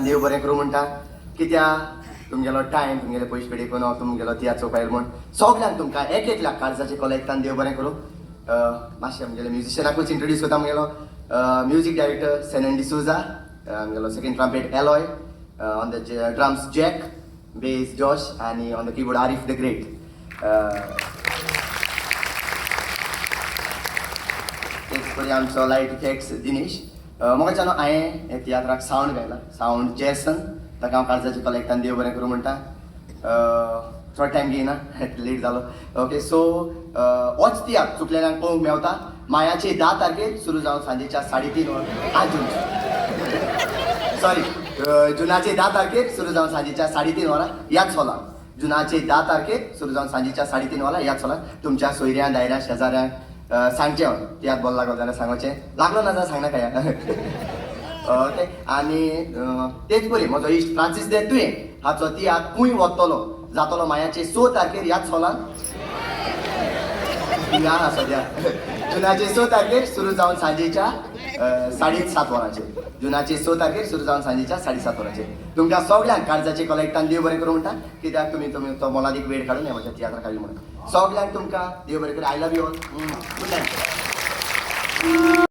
देव बरें करूं म्हणटा, कित्याक तुमगेलो टायम, तुमगेले पयशे पेडी करून तुमगेलो तियात्र चोवपा येयलो म्हण सगल्यांक तुमकां एक एकल्याक काळजाचे कॉलेक्टान देव बरें करूं. मातशें आमगेले म्युजिशनाकूच इंट्रोड्यूस करता. आमगेलो म्युजीक डायरेक्टर सेनन डिसोजा, आमगेलो second trumpet Aloy, on the drums Jack, bass Josh आनी on the keyboard Arif the great. तेच परी आमचो लायट इफेक्ट्स दिनेश. मोगाच्यानो, हांवें ह्या तियात्राक सावंड घायला, सावंड जॅसन, ताका हांव काळजाचे कलेक्टान देव बरें करूं म्हणटा. चड टायम घेयना, लेट जालो. ओके, सो होच तियात्र चुकलेल्यांक पळोवंक मेवता मायाचे 10 तारखेर सुरू जावन सांजेच्या 3:30 वरां, जून, सॉरी, जुनाचे 10 तारखेर सुरू जावन सांजेच्या 3:30 वरां ह्याच हॉलान. जुनाचे 10 तारखेर सुरू जावन सांजेच्या 3:30 वरां ह्याच हॉलान. तुमच्या सोयऱ्यां दायऱ्यां शेजाऱ्यांक सांगचें, तियात्र बरो लागलो जाल्यार सांगचें, लागलो ना जाल्यार सांगना काय. ओके, आनी तेच परी म्हजो इश्ट फ्रांसीस दे तुयें हाचो तियात्र खूंय वतलो जातलो मायाचे 6 तारखेर ह्याच हॉलान. ना, सद्या जुनाचे 6 तारखेर सुरू जावन सांजेच्या 7:30 वरांचेर. जुनाचे 6 तारखेर सुरू जावन सांजेच्या 7:30 वरांचेर. तुमकां सगल्यांक काळजाचे कलेक्टान देव बरें करूं म्हणटा, कित्याक तुमी तुमी तो मोलादीक वेळ काडून हे म्हज्या तियात्राक आयली म्हणून. सगल्यांक तुमकां देव बरें करूं. I love you all. Good night.